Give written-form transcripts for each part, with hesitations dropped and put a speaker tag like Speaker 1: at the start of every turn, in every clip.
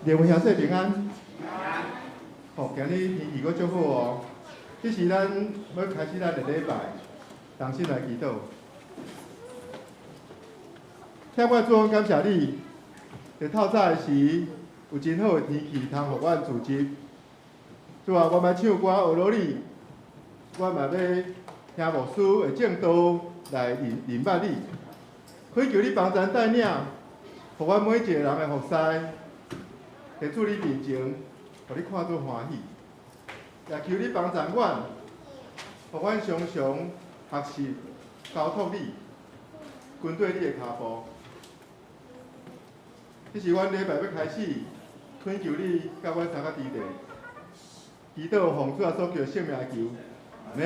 Speaker 1: 列位兄弟平安。吼，今日天氣閣足好哦。這是咱欲開始咱的禮拜，同心來祈禱。天父主，感謝你，佇透早的時有真好的天氣，通予阮聚集。主啊，阮欲唱歌學努力，阮嘛欲聽牧師的證道來認認捌你。懇求你幫贊帶領，予阮每一个人的服侍，佇主你面前，予你看做歡喜。也求你幫贊阮，予阮常常學習交託你，跟綴你的跤步。這是阮禮拜欲開始，懇求你佮阮相佮佇咧，祈禱奉主耶穌基督聖名求，阿們。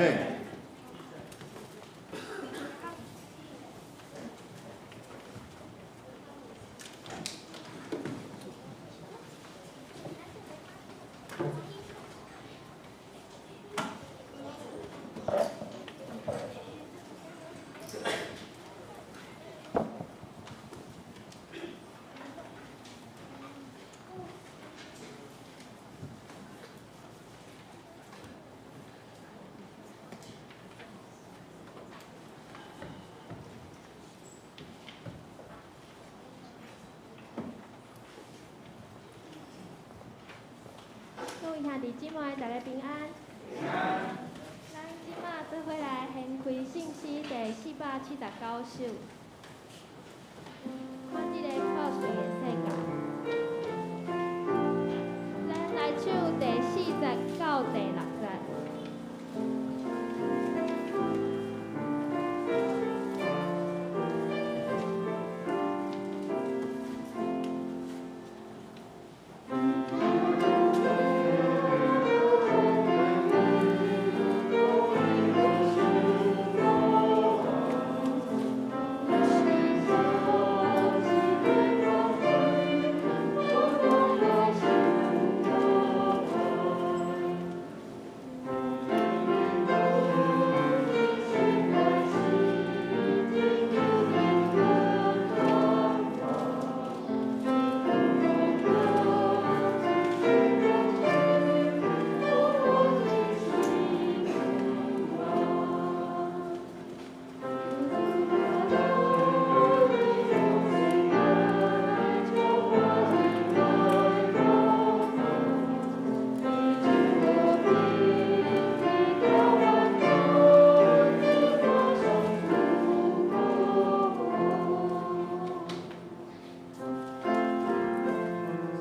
Speaker 2: 各位兄弟姊妹，大家平安。平安。咱這馬做伙來掀開聖詩第479首，看這个破碎的世界。咱來唱第四節到第六節。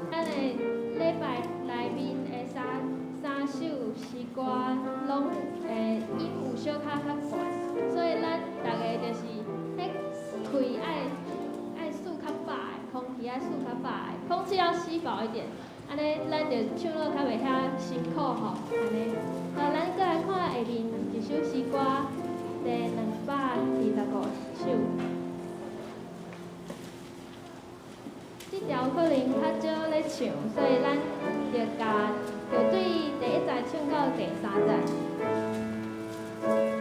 Speaker 2: 咱的禮拜內面的三三首詩歌，攏音有小可較懸，所以咱逐个就是彼氣愛愛吸較飽的，空氣愛吸較飽的，空氣要吸飽一點，按呢咱就唱落較袂遐辛苦吼，按呢。好，咱閣來看下面一首詩歌，第225首。這條可能較少咧唱，所以咱就共就對第一節唱到第三節。
Speaker 3: Amen.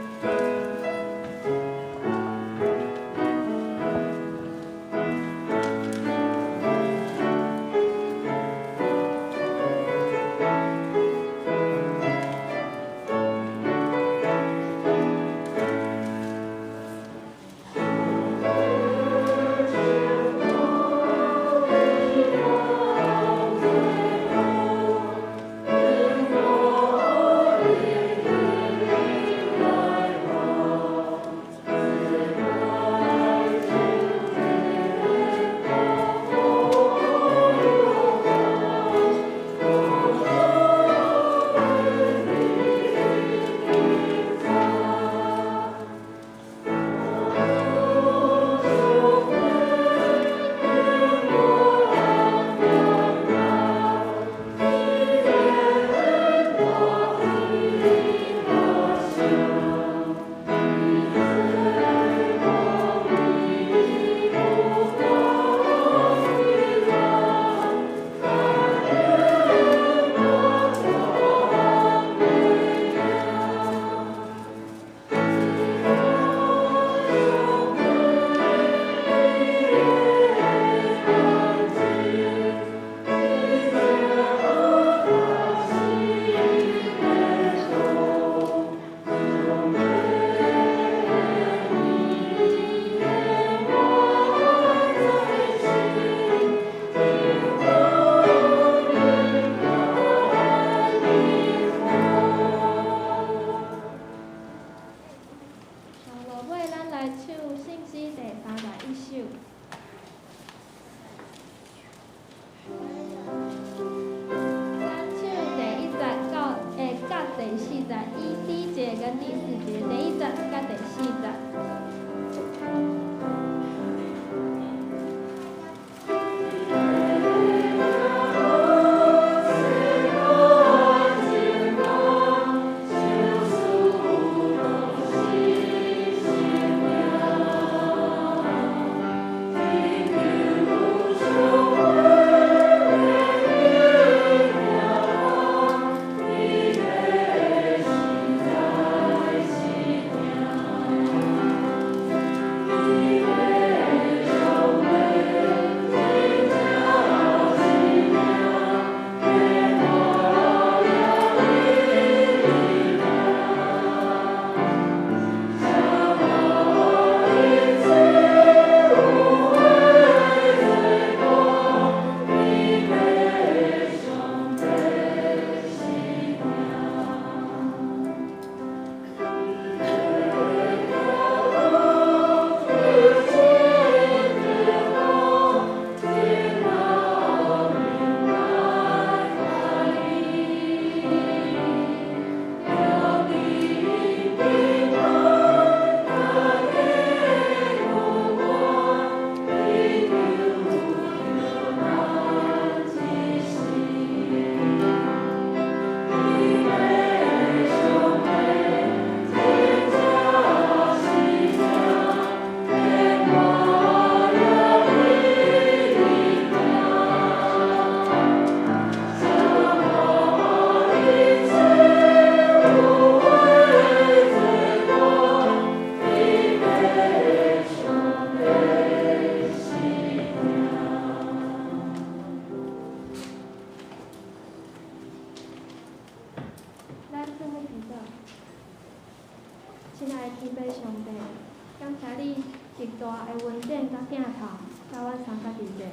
Speaker 2: 恩典佮镜头，佮阮相佮伫者。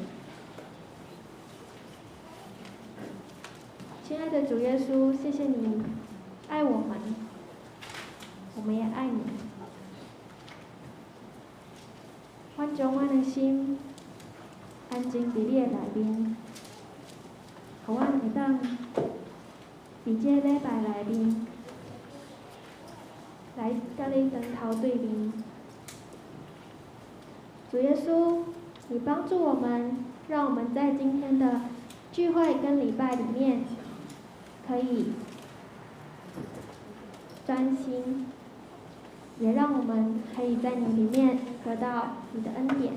Speaker 2: 亲爱的主耶稣，谢谢你爱我們，我們也愛你。阮將阮的心安靜佇你的內面，予阮會當佇這个禮拜內面來佮你當頭對面。主耶穌，你幫助我們，讓我們在今天的聚會跟禮拜裡面可以專心，也讓我們可以在你裡面得到你的恩典。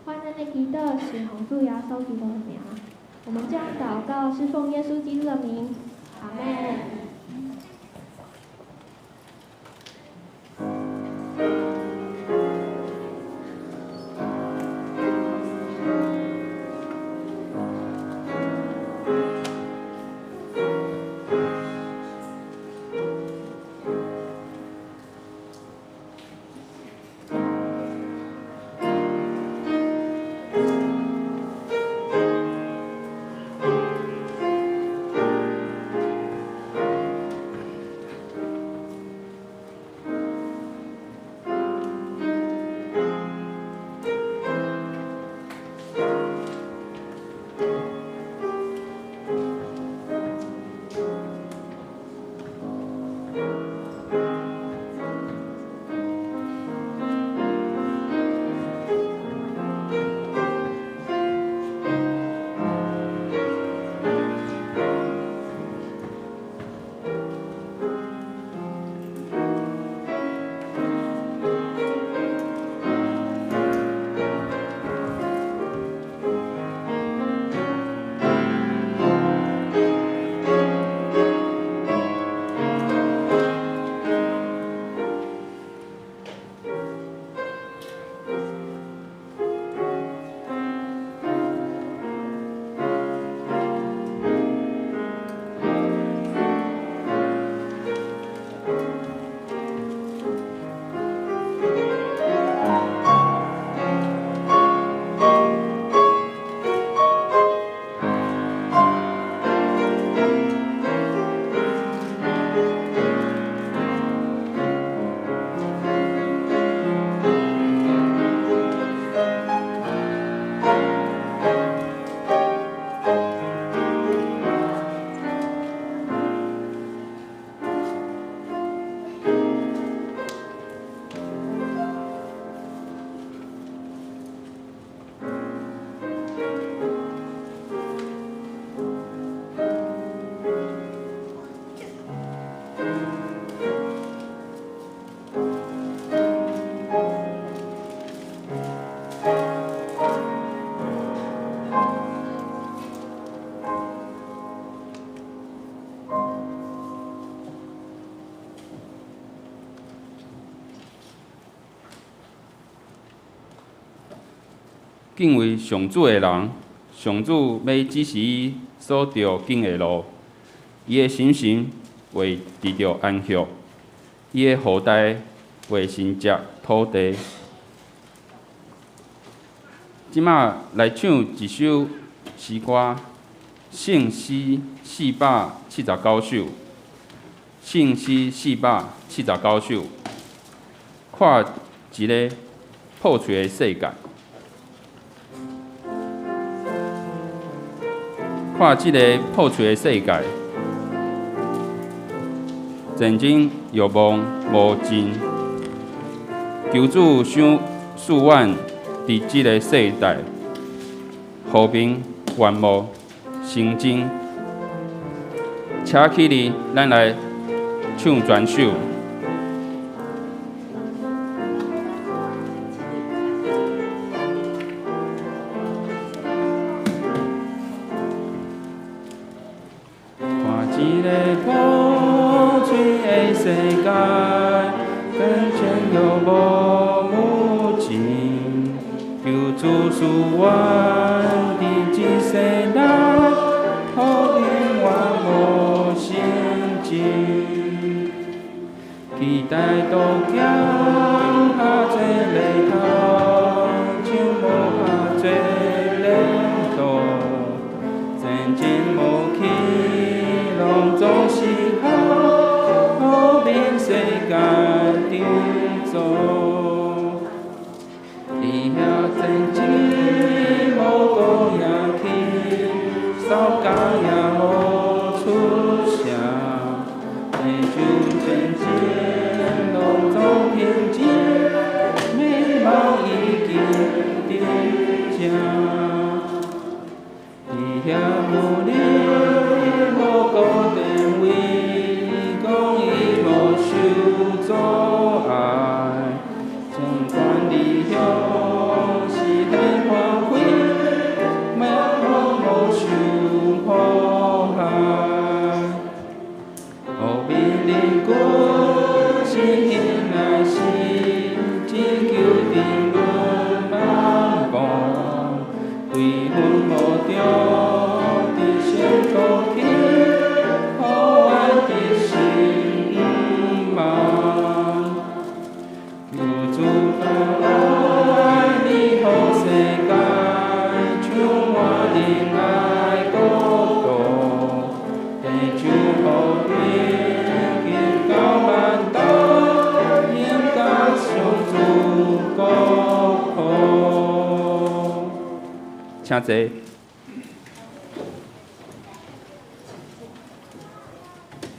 Speaker 2: 歡迎的祈禱是奉主耶穌基督的名，我們這樣禱告是奉耶穌基督的名，阿們。
Speaker 3: 敬畏上主的人，上主欲指示伊所著拣的路，伊的心神會得著安息，伊的後代會承接土地。這馬來唱一首詩歌，聖詩479首，聖詩479首，看一个破碎的世界。看這个破碎的世界，戰爭欲望無盡，求主賞賜阮佇這个世代和平願望成真。請起立，咱來唱全首。一个破碎的世界，战争欲望无尽，求主赐阮伫这世代和平愿望成真，期待都减下这个头，伫遐戰爭無閣贏去，吵架也無出聲，地球戰爭攏總平靜，美夢已經佇這。伫遐無你無閣電話，講伊無受阻礙，儘管理想是彼歡喜，美夢無受破壞。和平鄰居是興來是，只求沉淪漫步，對分無著直升高去，予阮一心毋忘。求主大愛美好世界，充滿仁愛國度，地球和平經到萬代，應該上主國土。請坐。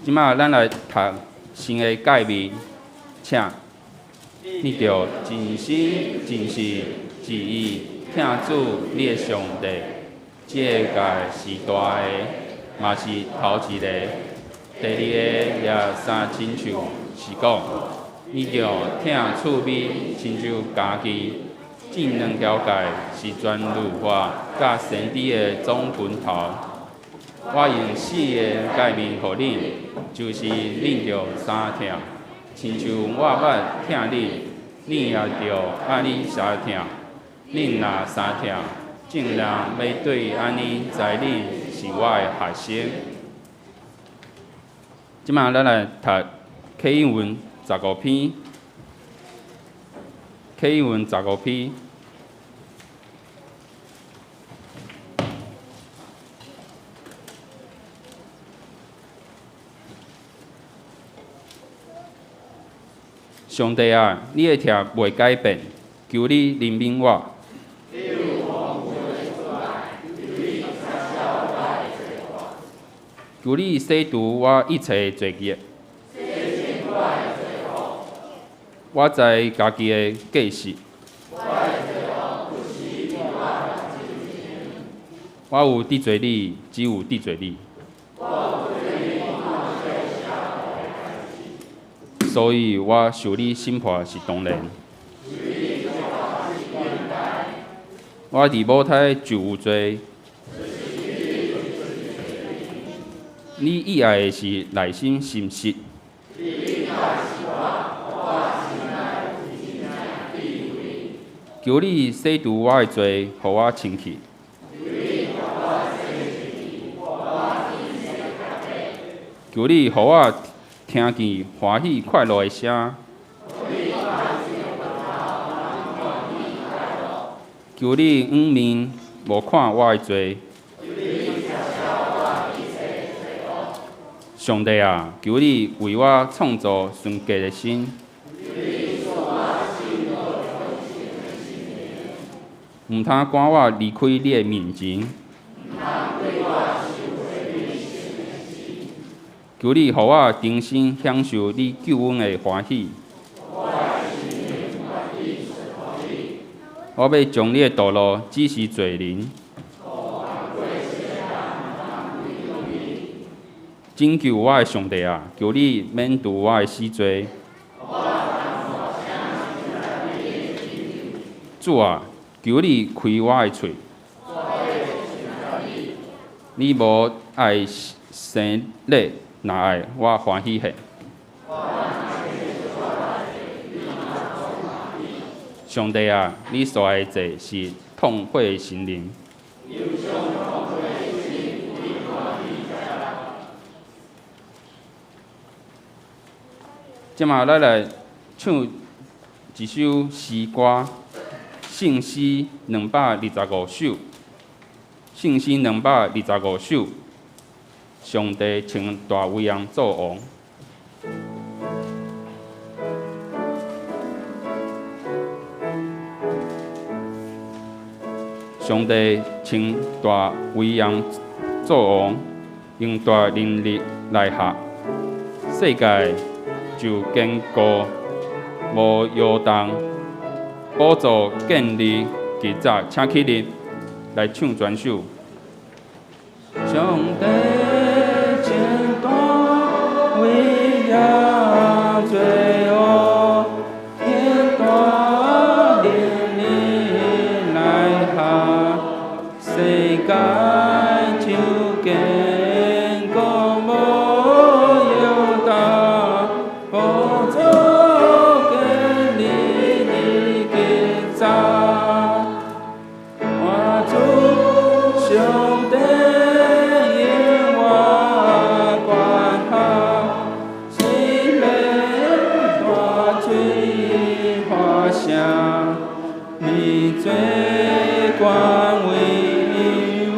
Speaker 3: 這馬咱來讀新的誡命，請你著盡心、盡性、盡意疼主你的上帝。這个誡是大的，嘛是頭一個。第二個也相親像，是講你著疼厝邊親像家己。這兩條誡是全律法佮先知的總根頭。我用四个誡命予恁，就是恁著相疼，親像我捌疼恁，恁也著按呢相疼。恁若相疼，眾人欲對按呢知恁是我的學生。這馬咱來讀啟應文十五篇，啟應文十五篇。上帝啊，你的疼袂改變，求你憐憫我。求你洗除我一切罪孽。我知家己的過失。我有得罪你，只有得罪你。所以我受你審判是當然。我佇母胎就有罪。你意愛的是內心誠實。求你洗除我的罪，予我清氣。求你予我聽見歡喜快樂的聲。求你仰面無看我的罪。上帝啊，求你為我創造純潔的心。毋通趕我離開你的面前。求你予我重新享受你救恩的歡喜。我欲將你的道路指示罪人。拯救我的上帝啊，求你免除我的死罪。主啊，求你開我的喙。你無愛生禮，若愛我歡喜獻。上帝啊，你所愛的祭是痛悔的心靈。這馬咱來唱一首詩歌，聖詩225首，聖詩225首，上帝稱大衛王做王。上帝穿大威嚴做王，用大能力來下，世界就堅固無搖動。寶座建立極早，請起立來唱全首。上帝穿大威嚴做王，用大能力來下，世界就堅固無搖動。寶座建立極早，我主上帝永遠管轄，水連大水發聲，你做權威有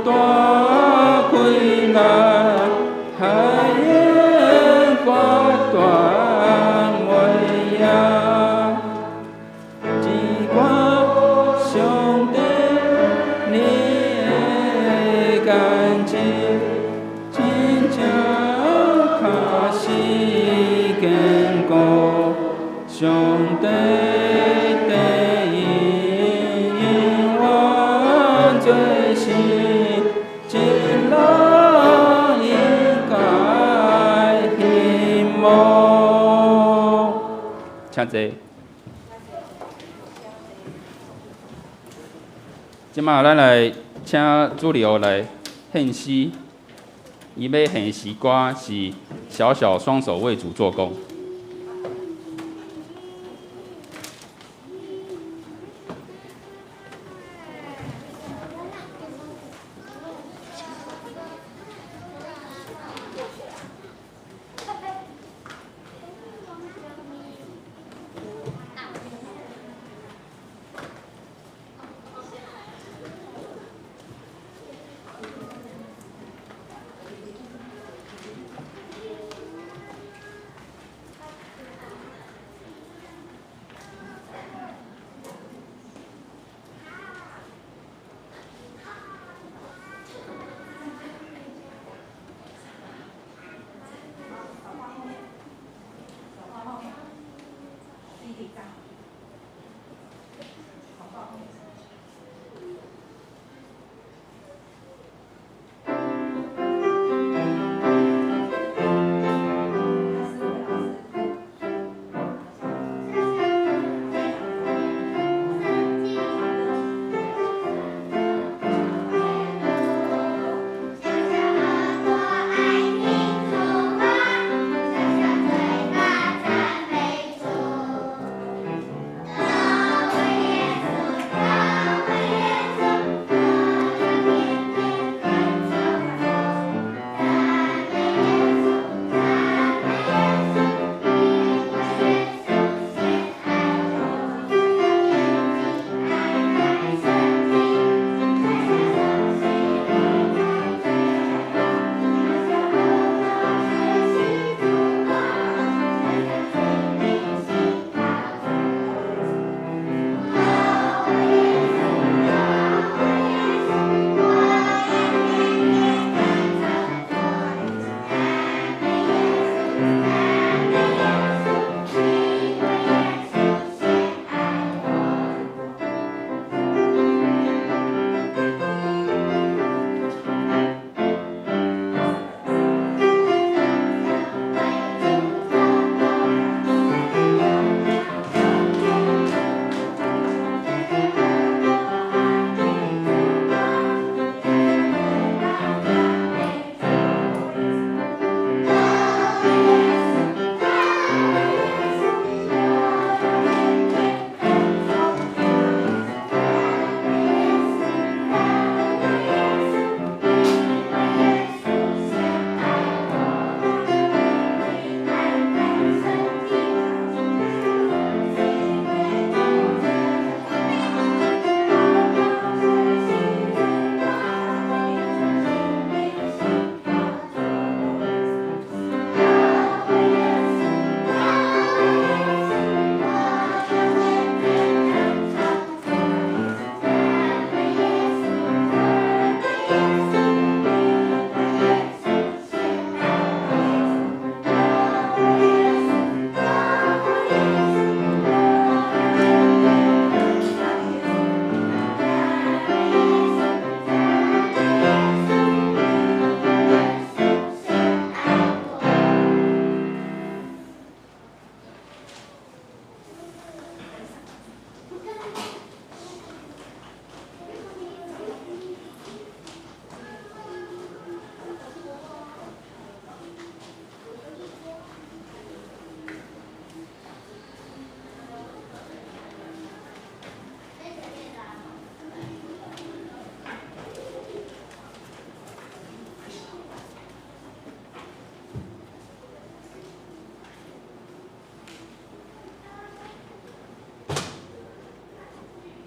Speaker 3: 大氣力，海湧決斷袂贏。只看上帝你的眼睛，真正確實堅固。上帝的應永遠做事，一路應該希望。請坐。這馬咱來請主流來獻詩，伊欲獻詩歌是《小小雙手為主做工》。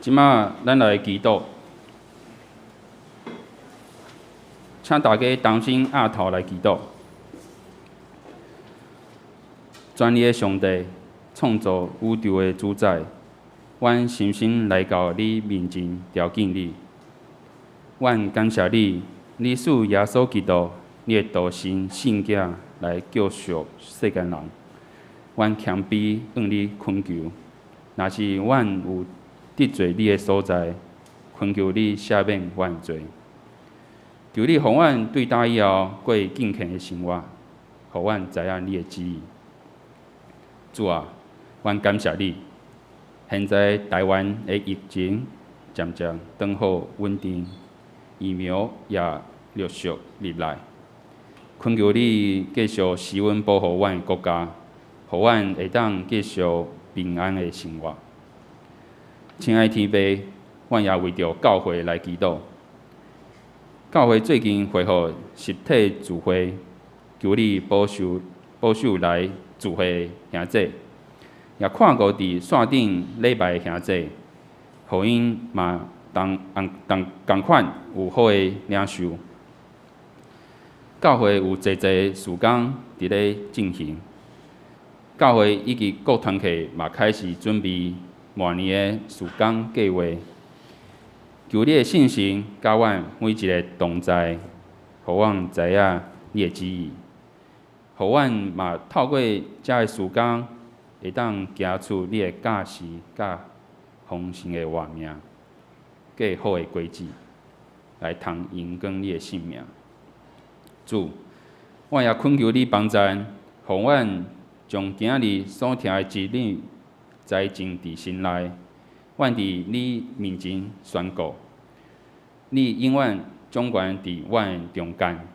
Speaker 3: 這馬咱來祈禱，請大家同心徛頭來祈禱。全能的上帝，創造宇宙的主宰，阮深深來到你面前，朝見你。阮感謝你，你賜耶穌基督，你的獨生聖子來救贖世間人。阮謙卑向你懇求，若是阮有得罪你的所在，懇求你赦免阮的罪。求你予阮對今以後過敬虔的生活，予阮知影你的旨意。主啊，阮感謝你。現在台灣的疫情漸漸轉好穩定，疫苗也陸續入來。懇求你繼續施恩保護阮的國家，予阮會當繼續平安的生活。親愛天父，阮也為著教會來祈禱。教會最近恢復實體聚會，求你保守保守來聚會的兄弟，也看顧佇線頂禮拜的兄弟，予𪜶嘛同同仝款有好的領受。教會有濟濟事工佇咧進行，教會以及各團契嘛開始準備明年的事工計劃。求你的聖神佮阮每一个同在，予阮知影你的旨意，予阮嘛透過這个事工，會當行出你的教示佮豐盛的活命，結好的果子，來通榮光你的聖名。主，我也懇求你幫贊，予阮將今日所聽的真理栽種佇心內。阮佇你面前宣告，你永遠掌權佇阮中間。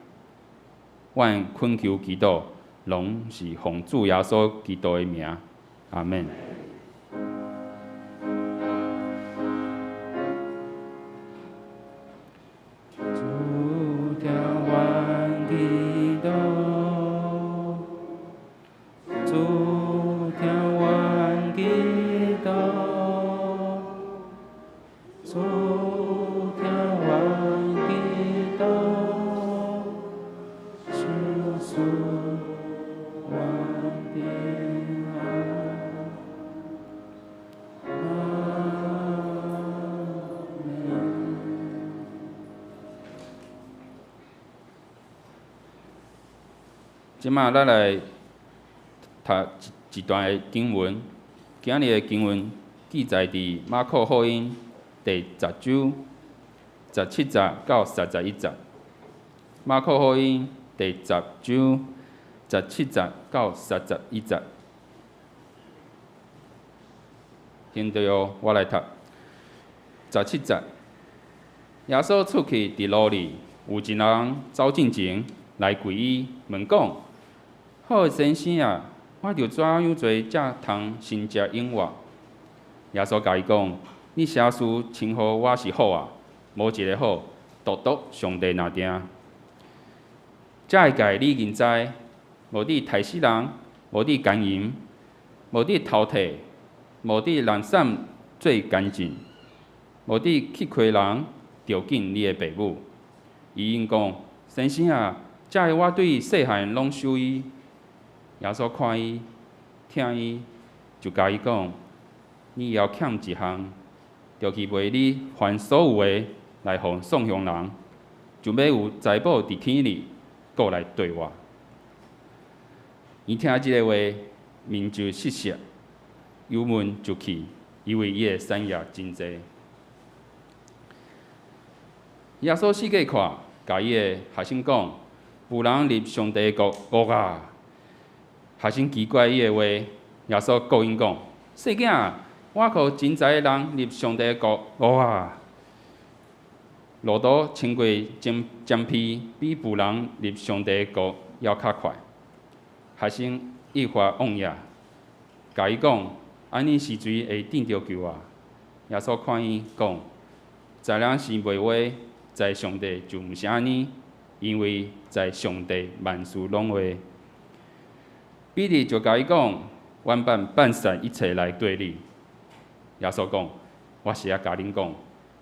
Speaker 3: 阮懇求祈禱，攏是奉主耶穌基督的名，阿們。主聽阮祈禱，主聽阮祈禱，主聽阮祈禱，求賜阮平安。阿們。這馬咱來讀一段的經文，今日的經文記載佇馬可福音第十章十七節到三十一節。馬可福音第十章十七節到三十一節。現在我來讀十七節。耶穌出去佇路裡，有一人走進前來跪伊，問講：好的先生啊，我著怎樣做才通承接永活？耶穌共伊講：你啥事稱呼我是好啊？無一个好，獨獨上帝爾定。這个誡你應知，無得刣死人，無得姦淫，無得偷提，無得濫散做奸證，無得去虧人，著敬你的爸母。伊應講：先生啊，這个我對細漢攏守伊。耶穌看伊，疼伊，就共伊講：你猶欠一項，著去賣你凡所有的，來予喪窮人，就欲有財寶佇天裡，閣來綴我。伊聽這个話，面就失色，憂悶就去，因為伊的產業真濟。耶穌四界看，共伊的學生講：富人入上帝的國，惡啊！學生奇怪伊的話，耶穌閣𪜶講：細囝，倚靠錢財的人入上帝的國，惡啊！駱駝穿過針針鼻，比富人入上帝的國猶較快。學生越發戇訝，共伊講：按呢是誰會得著救啊？耶穌看𪜶講：在人是袂話，在上帝就毋是按呢，因為在上帝萬事攏會。彼得就共伊講：阮放放捨一切來綴你。耶穌講：我實在共恁講，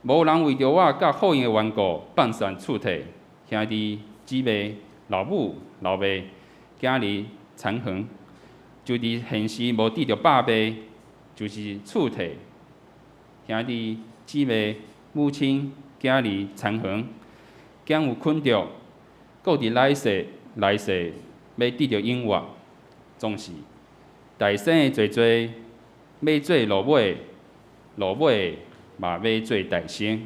Speaker 3: 無人為著我佮福音的緣故放殺厝宅、兄弟姊妹、老母、老爸、囝兒、田園，就佇現時無得著百倍，就是厝宅、兄弟姊妹、母親、囝兒、田園，兼有捆著，閣佇來世來世欲得著永活。總是大先的濟濟，欲做落尾，落尾嘛欲做大先。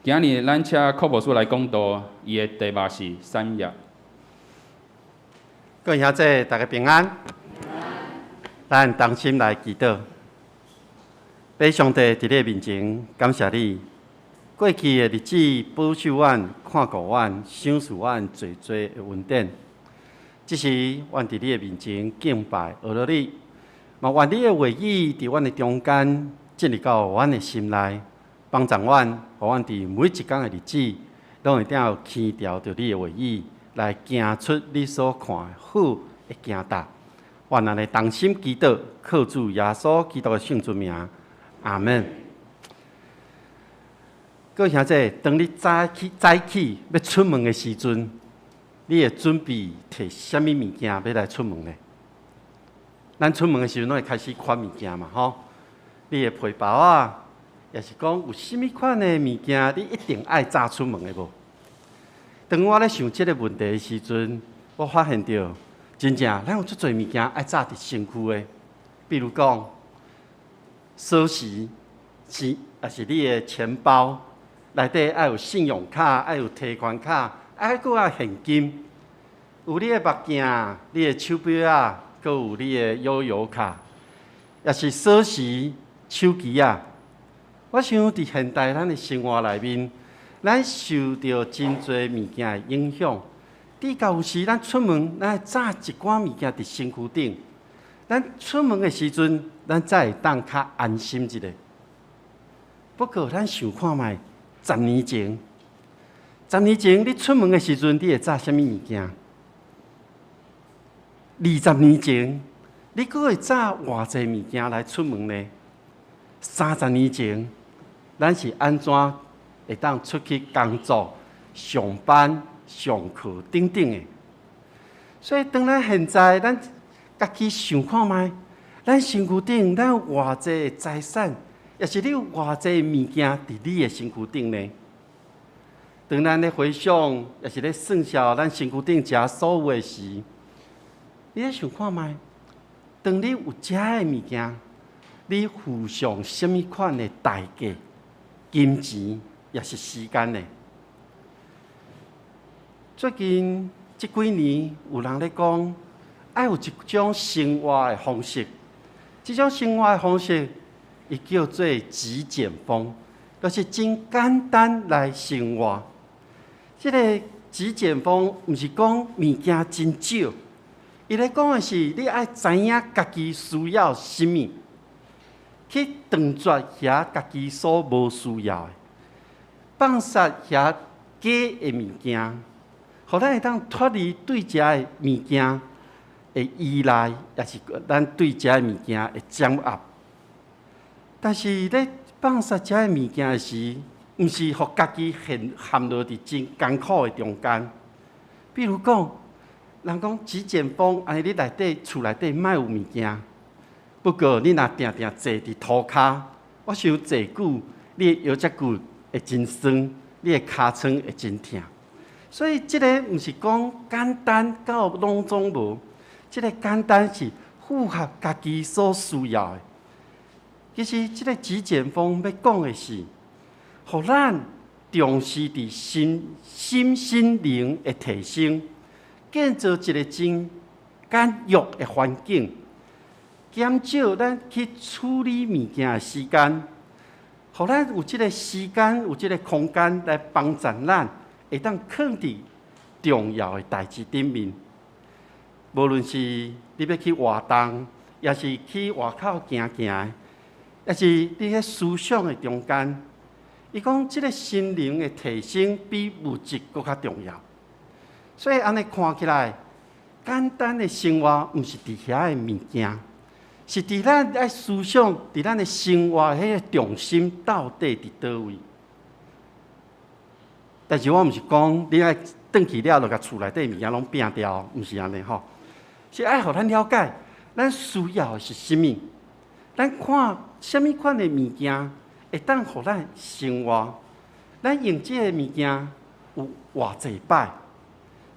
Speaker 3: 今日咱請柯牧師來講道，伊的題目是產業。
Speaker 4: 各位兄弟，大家平安。咱同心來祈禱。父上帝佇你的面前，感謝你。過去的日子保守阮、看顧阮、賞賜阮濟濟的恩典。這時，阮佇你的面前敬拜、學了你，嘛願你的話語佇阮的中間進入到阮的心內，幫助阮，予阮佇每一工的日子，攏會當牽牢著你的話語，來行出你所看好的行道。願咱的同心祈禱，靠主耶穌基督的聖尊名，阿門。各位兄弟，當你早起欲出門的時陣，你會準備提啥物物件欲來出門呢？咱出門的時陣，攏會開始款物件嘛，吼！你的皮包仔，抑是講有啥物款的物件，你一定愛早出門的無？當我咧想這个問題的時陣，我發現著，真正咱有足濟物件愛紮佇身軀的，比如講鎖匙，是，抑是你的錢包內底愛有信用卡，愛有提款卡，愛閣愛現金，有你的目鏡、你的手錶仔，閣有你的悠遊卡，抑是鎖匙、手機仔。我想佇現代咱的生活內面，咱受著真濟物件的影響。至到有時咱出門，咱愛紮一寡物件佇身軀頂。咱出門的時陣，咱才會當較安心一下。不過，咱想看覓，十年前，十年前你出門的時陣，你會紮啥物物件？20年前，你閣會紮偌濟物件來出門呢？30年前，咱是按怎會當出去工作、上班、上課等等的？所以，當咱現在咱家己想看覓，咱身軀頂咱有偌濟財產，抑是你有偌濟物件佇你的身軀頂呢？當咱咧回想，抑是咧算數咱身軀頂遮所有的時，你咧想看覓？當你有遮的物件，你付上啥物款的代價、金錢，抑是時間呢？最近這幾年有人咧講，愛有一種生活的方式，這種生活的方式，伊叫做極簡風，就是真簡單來生活。這个極簡風毋是講物件真少，伊咧講的是你愛知影家己需要啥物，去斷絕遐家己所無需要的，放殺遐假的物件，予咱會當脫離對遮的物件的依賴，抑是咱對遮的物件的掌握。但是咧放殺遮的物件的時，毋是予家己陷落佇真艱苦的中間。比如講，人講極簡風，按呢你內底厝內底莫有物件。不過你若定定坐佇塗跤，我想坐久，你的腰脊骨會真酸，你的尻川會真疼。所以這个毋是講簡單到攏總無，這个簡單是符合家己所需要的。其實這个極簡風欲講的是，予咱重視佇身心靈的提升，建造一个真簡約的環境，減少咱去處理物件的時間，予咱有這个時間、有這个空間來幫助咱，會當囥佇重要的代誌頂面。無論是你欲去活動，抑是去外口行行，抑是你喺思想的中間，伊講這个心靈的提升比物質閣較重要。所以按呢看起來，簡單的生活毋是佇遐的物件，是佇咱愛思想，佇咱的生活彼个重心到底佇佗位？但是我毋是講你愛轉去了就共厝內底物件攏摒掉，毋是按呢吼。是愛予咱了解，咱需要的是啥物？咱看啥物款的物件會當予咱生活？咱用這个物件有偌濟擺？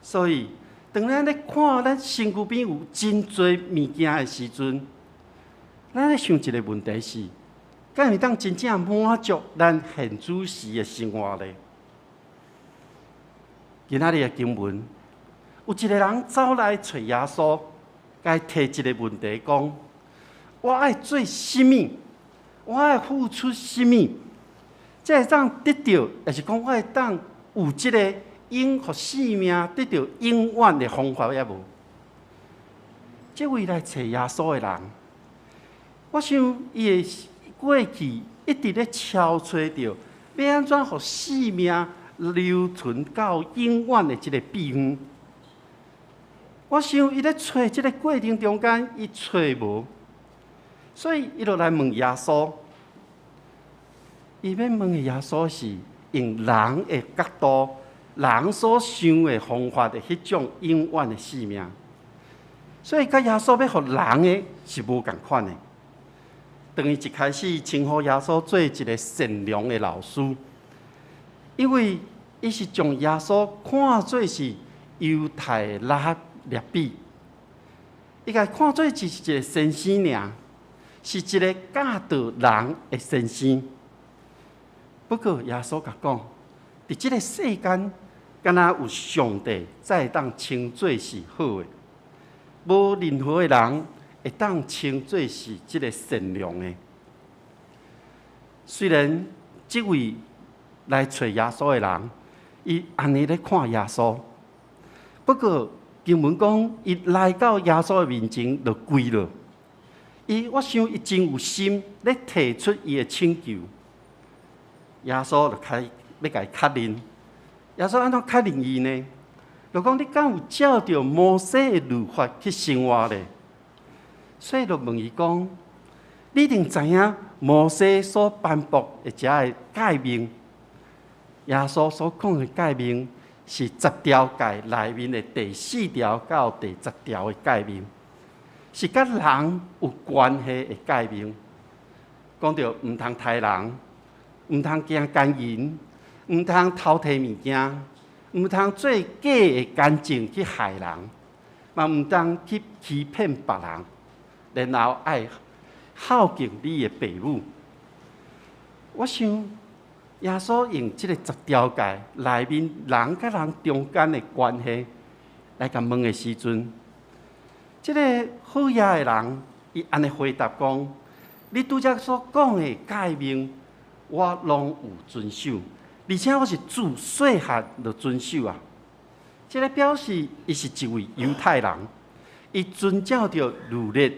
Speaker 4: 所以，當咱咧看咱身軀邊有真濟物件的時陣，咱咧想一个問題是：敢會當真正滿足咱現此時的生活咧？今仔日的經文，有一个人走來揣耶穌，共伊提一个問題，講：我愛做啥物？我愛付出啥物？才會當得著，抑是講我會當有這个永予生命得著永遠的方法抑無？這位來揣耶穌的人，我想伊的過去一直咧敲揣著，欲按怎予生命留存到永遠的這个秘方。我想伊咧揣這个過程中間，伊揣無，所以伊就來問耶穌。伊欲問的耶穌是用人的角度、人所想的方法的彼種永遠的生命。所以，佮耶穌欲予人的是無仝款的。當伊一開始稱呼耶穌做一个善良的老師，因為伊是將耶穌看做是猶太的拉比，伊共看做只是一个先生爾，是一个教導人的先生。不過耶穌共講，佇這个世間，敢若有上帝才會當稱做是好的，無任何的人會當稱做是這个善良的。雖然這位來揣耶穌的人，伊按呢咧看耶穌，不過經文講，伊來到耶穌的面前就跪落。伊我想伊真有心咧提出伊的請求。耶穌就開欲共伊確認。耶穌按怎確認伊呢？就講你敢有照著摩西的律法去生活咧？所以就問伊講：你一定知影摩西所頒布的這个誡命？耶穌所講的誡命是十條誡內面的第四條到第十條的誡命，是佮人有關係的誡命。講著毋通刣人，毋通行姦淫，毋通偷提物件，毋通做假的見證去害人，嘛毋通去欺騙別人，然後愛孝敬你的爸母。我想耶穌用這个十條誡內面人佮人中間的關係來共問的時陣，這个好額的人，伊按呢回答講：你拄才所講的誡命，我攏有遵守，而且我是自細漢就遵守啊。這个表示伊是一位猶太人，伊遵照著律例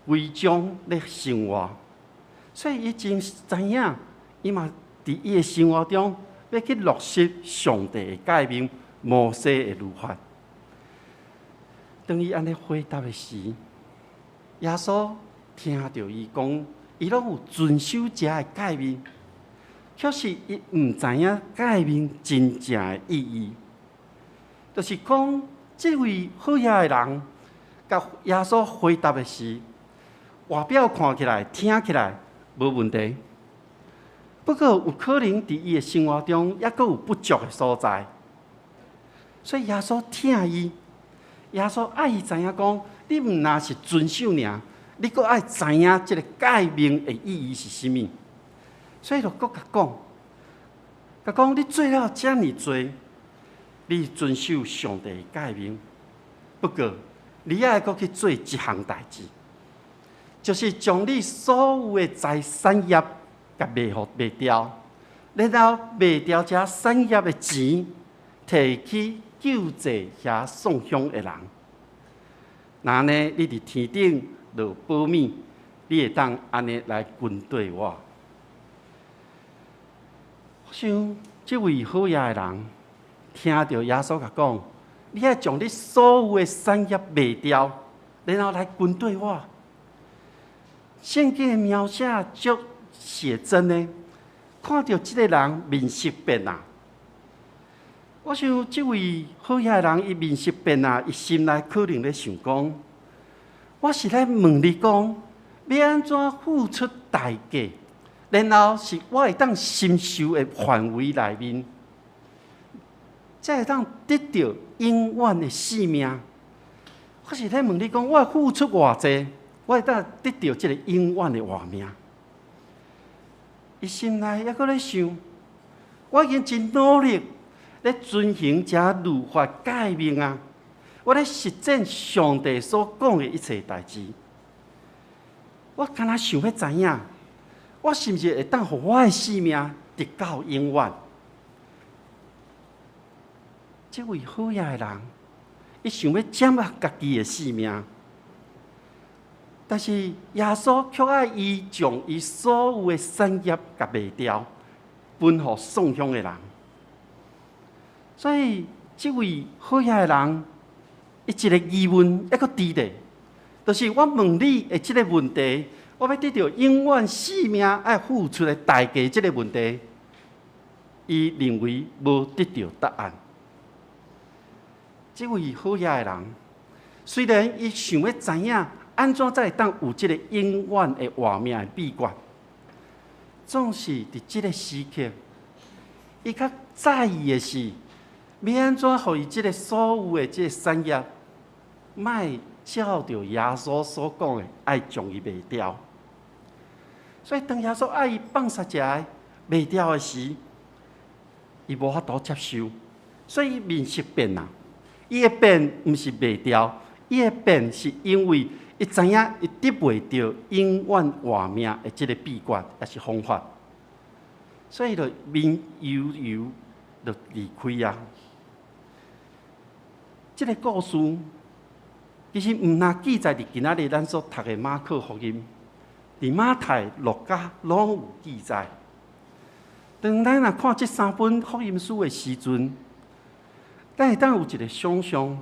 Speaker 4: 規章咧生活，所以伊真知影，伊嘛佇伊的生活中欲去落實上帝的誡命、摩西的律法。當伊按呢回答的時，耶穌聽著伊講，伊攏有遵守這个誡命，卻是伊毋知影誡命真正的意義。就是講，這位好額的人，共耶穌回答的時，外表看起來、聽起來無問題，不過有可能佇伊的生活中，猶閣有不足的所在。所以耶穌疼伊，耶穌愛伊知影講，你毋若是遵守爾，你閣愛知影這个誡命的意義是啥物。所以就閣共講，共講你做了遮爾濟，你遵守上帝的誡命，不過你愛閣去做一項代誌，就是將你所有的財產業共賣予賣掉，然後賣掉這產業的錢，提去救濟遐送鄉的人。若按呢，你佇天頂就有寶物，你會當按呢來跟綴我。我想這位好額的人聽著耶穌共講，你愛將你所有的產業賣掉，然後來跟綴我。聖經的描寫足寫真的，看著這个人面色變啊！我想這位好額的人，伊面色變啊，伊心內可能咧想講：我是咧問你講，欲按怎付出代價，然後是我會當承受的範圍內面，才會當得著永遠的生命。我是咧問你講，我付出偌濟，我會當得著這个永遠的活命。伊心內猶閣咧想，我已經真努力咧遵行這律法誡命啊！我咧實踐上帝所講的一切代誌。我敢若想欲知影，我是毋是會當予我的生命得到永遠？這位好額的人，伊想欲掌握家己的性命，但是耶穌卻愛伊將伊所有的產業共賣掉，分予喪鄉的人。所以，這位好額的人，伊一个疑問猶閣佇咧，就是我問你的這个問題，我欲得著永遠生命愛付出的代價，這个問題，伊認為無得著答案。這位好額的人，雖然伊想欲知影按怎才會當有這个永遠的活命的秘訣，總是佇這个時刻，伊較在意的是，欲按怎予伊這个所有的這个產業，莫照著耶穌所講的，愛將伊賣掉。所以當耶穌愛伊放捒一下賣掉的時，伊無法度接受，所以伊面色變啊。伊的變毋是賣掉，伊的變是因為伊知影伊得袂著永遠活命的這个秘訣，抑是方法，所以就面憂憂就離開啊。這个故事其實毋但記載佇今仔日咱所讀的馬可福音，佇馬太、路加攏有記載。當咱若看這三本福音書的時陣，咱會當有一个想像，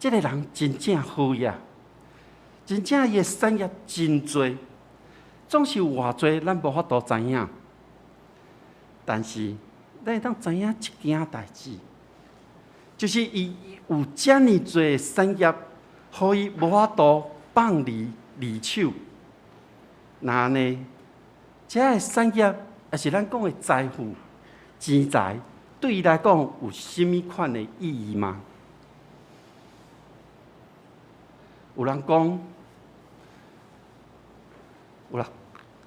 Speaker 4: 這个人真正好額，真正伊的產業真濟，總是有偌濟，咱無法度知影。但是，咱會當知影一件代誌，就是伊有遮爾濟的產業，予伊無法度放離離手。若按呢，這个產業，抑是咱講的財富、錢財，對伊來講有啥物款的意義嗎？有人講，有人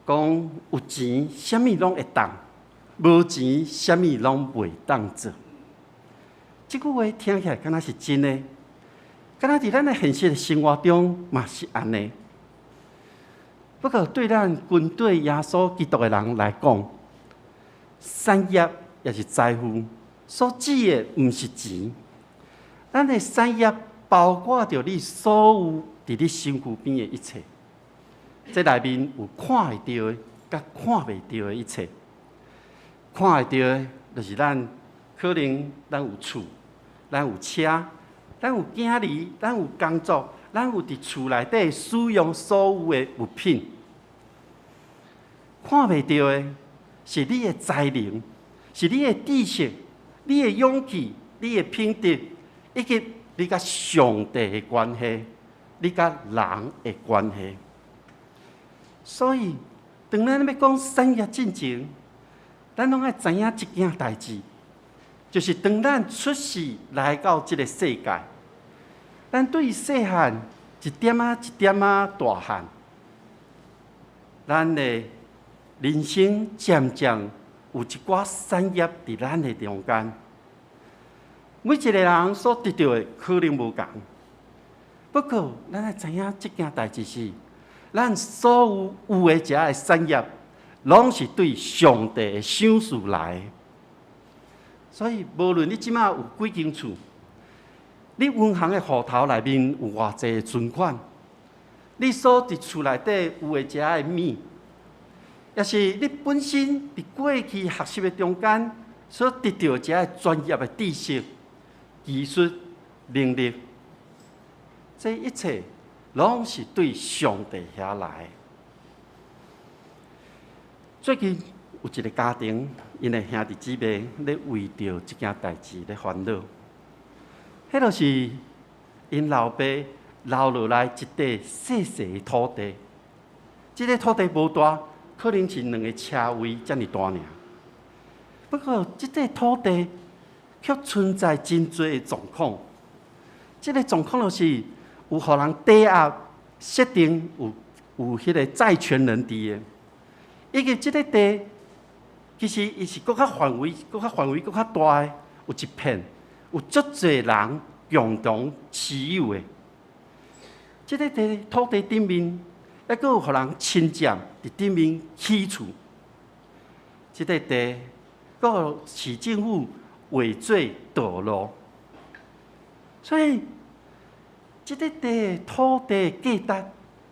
Speaker 4: 講有錢，啥物攏會當；無錢，啥物攏袂當做。這句話聽起來敢若是真的，敢若佇咱的現實的生活中嘛是按呢。不過對咱跟隨耶穌基督的人來講，產業抑是財富所指的毋是錢，咱的產業包括著你所有佇你身軀邊的一切，這內面有看會著的，佮看袂著的一切。看會著的，就是咱可能咱有厝，咱有車，咱有囝兒，咱有工作，咱有佇厝內底使用所有的物品。看袂著的，是你的才能，是你的知識、你的勇氣、你的品德，以及你佮上帝的關係，你佮人的關係。所以，當咱欲講產業進前，咱攏愛知影一件代誌，就是當咱出世來到這个世界，咱對細漢一點仔一點仔大漢，咱的人生漸漸有一寡產業佇咱的中間。每一个人所得著的可能無仝，不過咱愛知影這件代誌是，咱所有有的這个產業，攏是對上帝的賞賜來的。所以，無論你這馬有幾間厝，你銀行的戶頭內面有偌濟存款，你所佇厝內底有的這个物，抑是你本身佇過去學習的中間所得著這个專業的知識、技術、能力，這一切攏是對上帝遐來的。最近有一个家庭，𪜶的兄弟姊妹咧為著這件代誌咧煩惱。彼就是𪜶老爸留落來一塊細細的土地，這個土地無大，可能是兩個車位遮爾大爾。不過，這塊土地卻存在真濟的狀況。這個狀況就是有予人抵押設定有彼個債權人佇的，以及這個地其實伊是閣較範圍、閣較範圍閣較大的，有一片有足濟人共同持有的。這個地土地頂面，猶閣有予人侵佔，佇頂面起厝。這個地閣予市政府劃做道路，所以這個地土地價值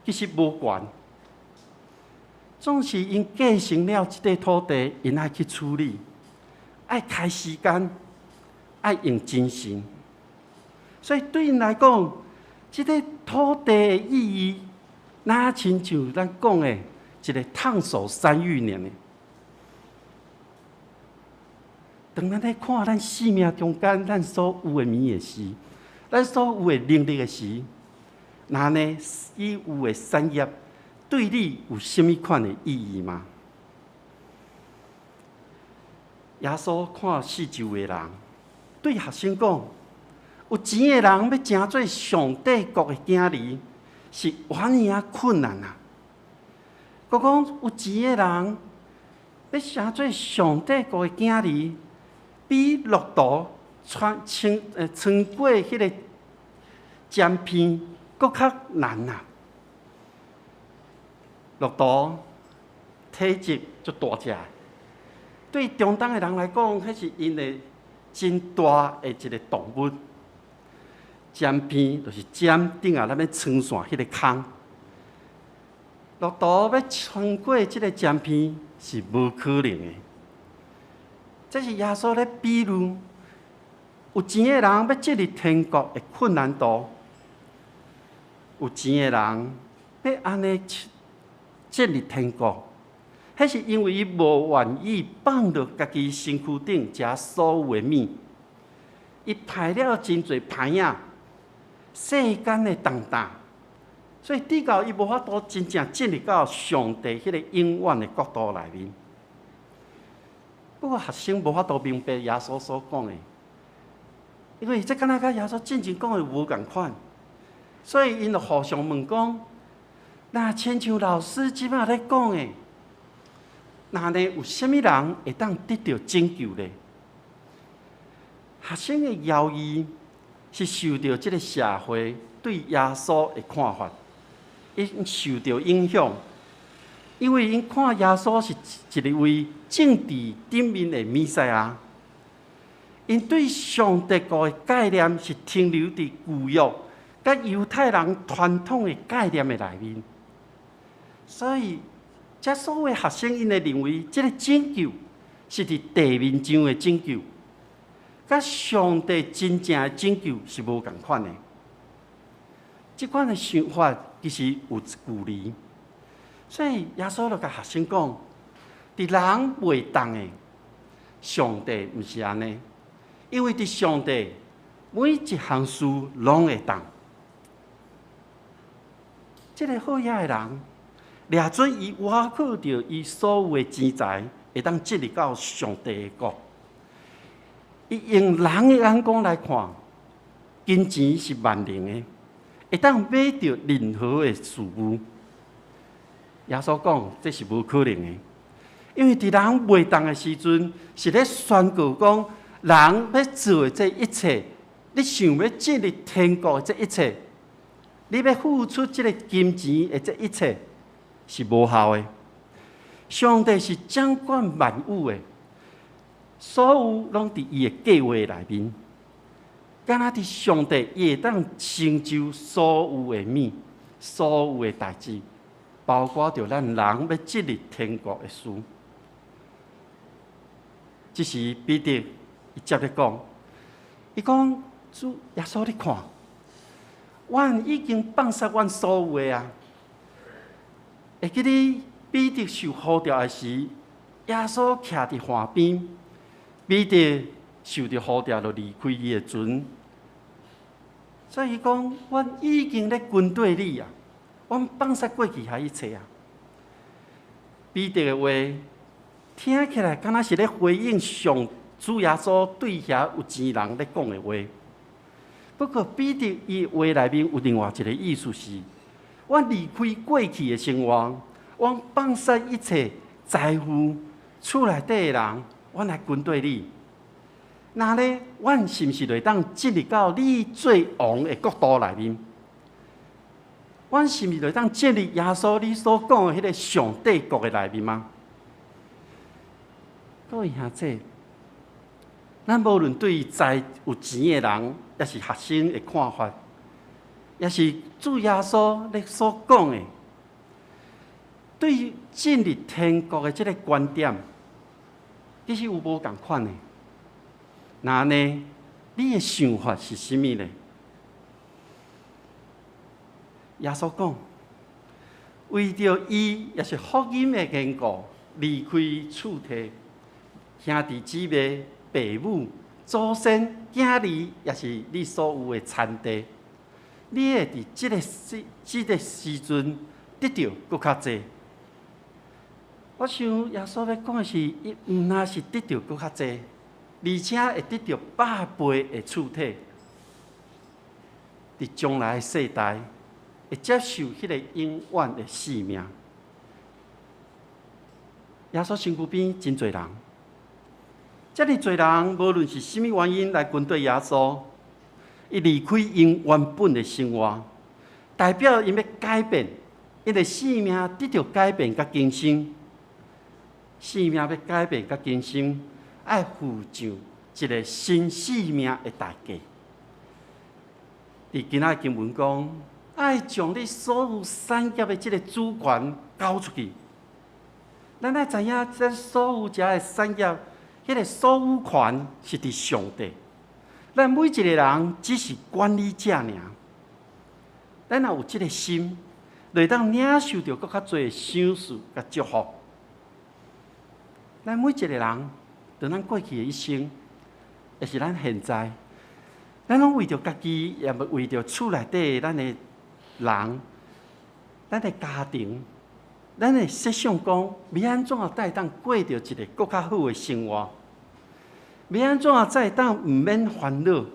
Speaker 4: 其實無懸。總是𪜶繼承了這塊土地，𪜶愛去處理，愛開時間，愛用精神。所以對𪜶來講，這個土地的意義，若親像咱講的一個燙手山芋爾。當咱咧看咱生命中間咱所有的物的時，咱所有的能力的時，若呢已有的產業對你有啥物款的意義嗎？耶穌看四周的人，對學生講：有錢的人欲成做上帝國的囝兒，是偌爾仔困難啊！閣講有錢的人欲成做上帝國的囝兒，比駱駝穿過彼個針鼻閣較難啊！駱駝體積足大隻，對中東的人來講，彼是𪜶的真大的一個動物。針鼻就是針頂下咱欲穿線彼個空。駱駝欲穿過這個針鼻是無可能的。這是耶穌咧比喻，有錢的人欲進入天國的困難度，有錢的人欲按呢進入天國，彼是因為伊無願意放落家己身軀頂遮所有的物，伊排了真濟歹仔，世間的重擔，所以直到伊無法度真正進入到上帝彼個永遠的國度內面。不過學生無法度明白耶穌所講的，因為這敢若佮耶穌進前講的無仝款，所以𪜶就互相問講：若親像老師這擺咧講的，那呢有啥物人會當得著拯救呢？學生的猶豫是受著這个社會對耶穌的看法，𪜶受著影響。因為𪜶看耶穌是一位政治頂面的彌賽亞，𪜶對上帝國的概念是停留佇舊約佮猶太人傳統的概念的內面，所以這所有學生𪜶會認為，這个拯救是佇地面上的拯救，佮上帝真正的拯救是無仝款的。這款的想法其實有距離。所以耶穌就共學生講：佇人袂當的，上帝毋是按呢，因為佇上帝每一項事攏會當。這个好額的人，掠準伊倚靠著伊所有的錢財，會當進入到上帝的國。伊用人的眼光來看，金錢是萬能的，會當買著任何的事物。耶穌講，這是無可能的，因為佇人袂當的時陣，是咧宣告講，人欲做的這一切，你想欲進入天國的這一切，你欲付出這个金錢的這一切，是無效的。上帝是掌管萬有的，所有攏佇伊的計畫內面。敢若佇上帝，伊會當成就所有的物，所有的代誌。包括著咱人欲進入天國的事。這時彼得伊接著講，伊講主耶穌，你看，阮已經放捨阮所有的啊！會記得彼得受呼召的時，耶穌徛佇岸邊，彼得受著呼召，就離開伊的船。所以伊講，阮已經咧跟綴你啊，阮放捨過去遐一切啊。彼得的話聽起來，敢若是咧回應上主耶穌對遐有錢人咧講的話。不過彼得伊話內面有另外一個意思是，阮離開過去的生活，阮放捨一切財富，厝內底的人，阮來跟綴你。那咧，阮是毋是就會當進入到你做王的國度內面？阮是毋是就會當進入耶穌你所講的彼个上帝國的內面嗎？各位兄弟，咱無論對財有錢的人，抑是學生的看法，抑是主耶穌咧所講的，對進入天國的這个觀點，其實有無仝款的。那呢，你的想法是啥物呢？耶穌講，為著伊抑是福音的緣故，離開厝體、兄弟姊妹、父母、祖先、囝兒，抑是你所有的田地，你會佇這個時陣得著閣較濟。我想耶穌欲講的是，伊毋但是得著閣較濟，而且會得著百倍的賜體，佇將來的世代會接受彼个永遠的性命。耶穌身軀邊真濟人，遮爾濟人，無論是啥物原因來跟綴耶穌，伊離開𪜶原本的生活，代表𪜶欲改變，𪜶的性命得著改變佮更新，性命欲改變佮更新，愛付上一个新性命的代價。佇今仔經文講，愛將你所有產業的這个主權交出去。咱愛知影，這所有遮的產業，彼个所有權是佇上帝。咱每一个人只是管理者爾。咱若有這个心，就會當領受著閣較濟賞賜佮祝福。咱每一个人，佇咱過去的一生，抑是咱現在，咱攏為著家己，抑為著厝內底咱的人，咱的家庭，咱會設想講，欲按怎才會當過著一个閣較好的生活？欲按怎才會當毋免煩惱？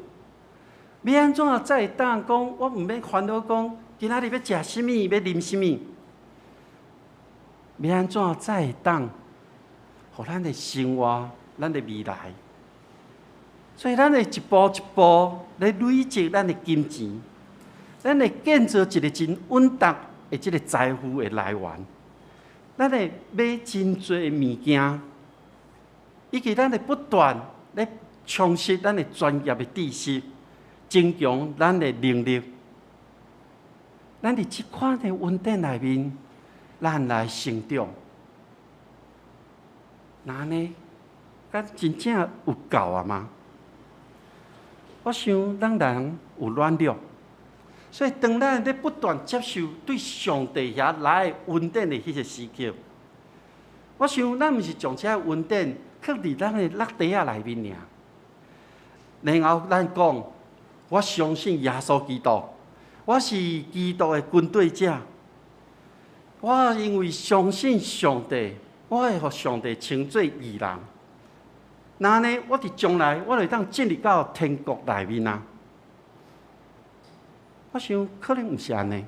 Speaker 4: 欲按怎才會當講，我毋免煩惱講，今仔日欲食啥物，欲啉啥物？欲按怎才會當，予咱的生活，咱的未來？所以咱會一步一步咧累積咱的金錢，咱會建造一个真穩當的這个財富的來源。咱會買真濟的物件，以及咱會不斷咧充實咱的專業的知識，增強咱的能力。咱佇這款的恩典內面，咱來成長。那按呢，敢真正有夠啊嗎？我想咱人有軟弱，所以當咱咧不斷接受對上帝遐來的恩典的彼个時刻，我想咱毋是將這个恩典囥佇咱的落袋仔內面爾。然後咱講，我相信耶穌基督，我是基督的跟綴者。我因為相信上帝，我會予上帝稱做義人。那按呢，我佇將來，我就會當進入到天國內面啊！我想可能毋是按呢。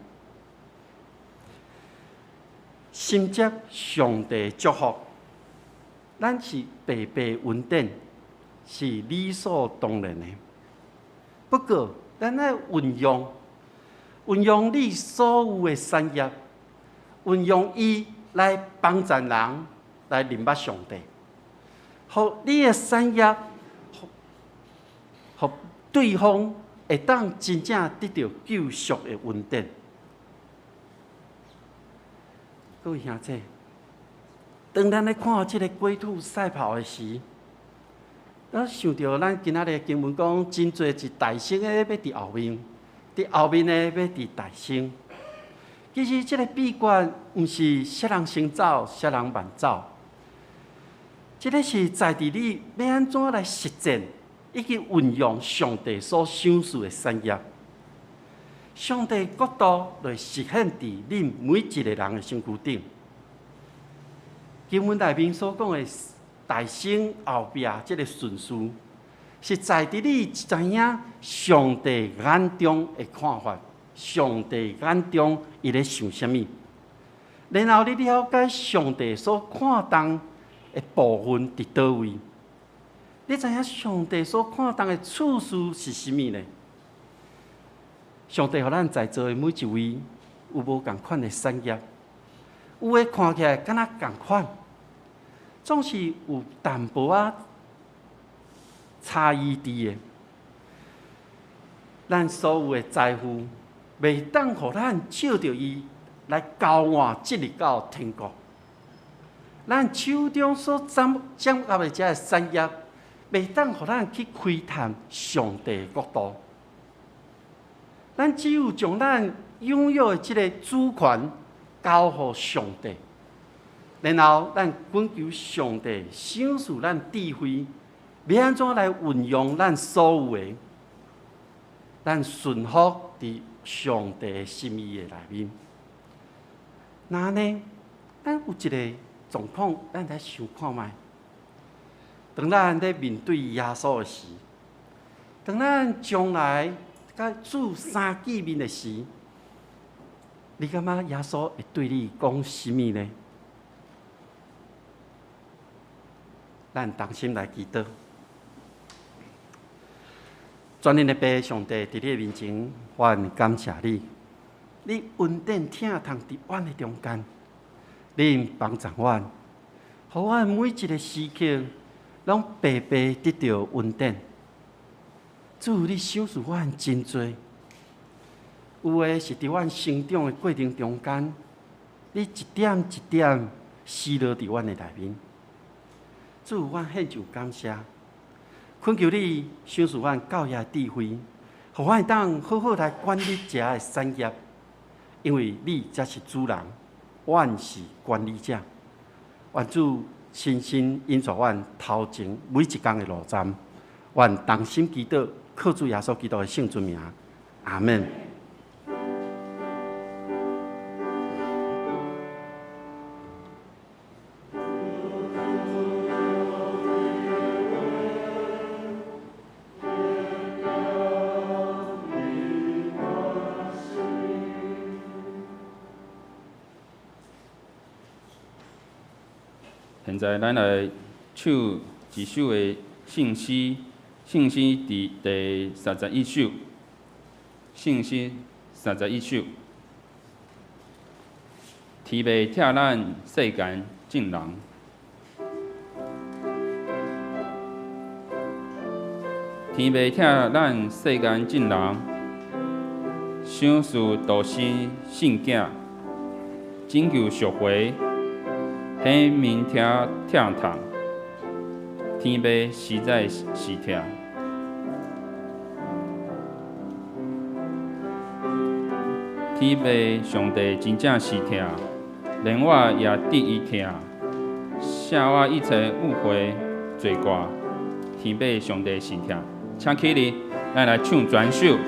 Speaker 4: 承接上帝祝福，咱是白白恩典，是理所當然的。不過，咱愛運用，運用你所有的產業，運用伊來幫助人，來認捌上帝。予你的產業，予對方會當真正得著救贖的恩典。各位兄弟，當咱咧看這个龜兔賽跑的時，咱想著咱今仔日經文講，真濟是大先的欲佇後面，佇後面的欲佇大先。其實這个秘訣毋是啥人先走，啥人慢走。這个是在佇你欲按怎來實踐以及運用上帝所賞賜的產業。上帝國度來實現佇恁每一个人的身軀頂。經文內面所講的大先後壁這个順序，是在佇你知影上帝眼中的看法，上帝眼中伊咧想啥物，然後你了解上帝所看重的部分佇佗位，你知影上帝所看重的次序是啥物呢？上帝予咱在座的每一位有無仝款的產業，有的看起來敢若仝款，總是有淡薄仔差異佇的。咱所有的財富，袂當予咱借著伊來交換進入到天國。咱手中所掌握的這个產業，袂當予咱去開探上帝的國度。咱只有將咱擁有的這个主權交予上帝，然後咱懇求上帝賞賜咱智慧，欲按怎來運用咱所有的，咱順服佇上帝的心意的內面。那呢，咱有一個狀況，咱來想看覓。當咱咧面對耶穌的時，當咱將來佮主相見面的時，你感覺耶穌會對你講啥物呢？咱同心來祈禱。全能的父上帝，佇你的面前，我感謝你，你恩典疼痛佇阮的中間，你幫助阮，予阮每一個時刻攏白白得著恩典。主，你賞賜阮真濟，有的是佇阮成長的過程中間，你一點一點施落佇阮的內面。主，阮獻上感謝，懇求你賞賜阮教育的智慧，予阮會當好好來管理這个產業，因為你才是主人，阮是管理者。願主親身引導阮頭前每一工的路站，願同心祈禱，靠主耶穌基督的聖尊名，阿們。
Speaker 3: 現在咱來唱一首的聖詩，聖詩佇第31首，聖詩31首，天父疼咱世間眾人，天父疼咱世間眾人，賞賜獨生聖子，拯救贖回。顯明疼疼痛，天父實在是疼。天父上帝真正是疼，連我也得伊疼，赦我一切誤會罪過。天父上帝是疼，請起立，咱來唱全首。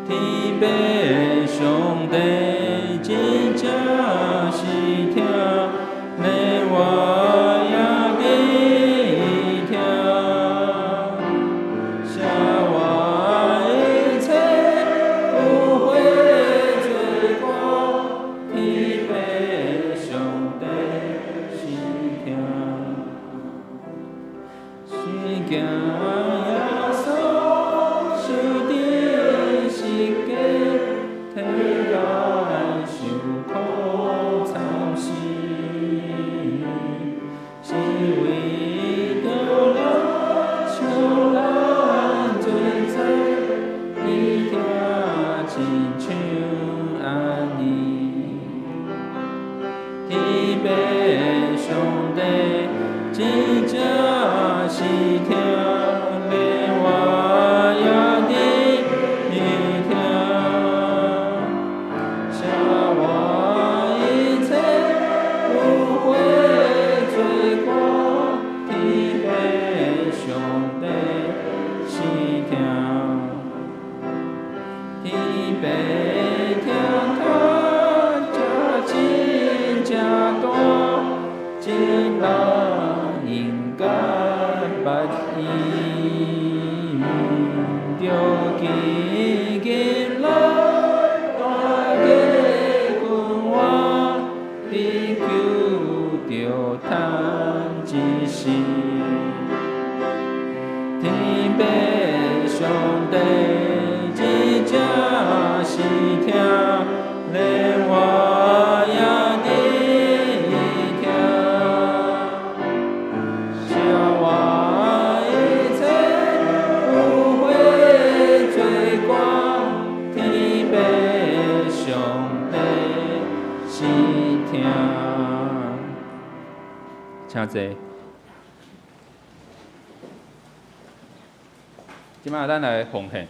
Speaker 3: 天父上帝真正是疼，連我也佇疼，寫我一切有悔罪過，天父上帝是疼，是行耶穌受釘十架，替咱受苦慘死，是為著咱受咱罪債，伊疼親像按呢。天父上帝真正是疼，連我也佇疼，寫我一切有悔罪過，天父上帝是疼，天父疼他這真正大，這人應該捌伊，著記記來大家君王，得救著趁一時。天父上帝真正是疼，連我也佇疼，寫我一切有悔罪過，天父上帝是疼。請坐。這擺咱來奉獻。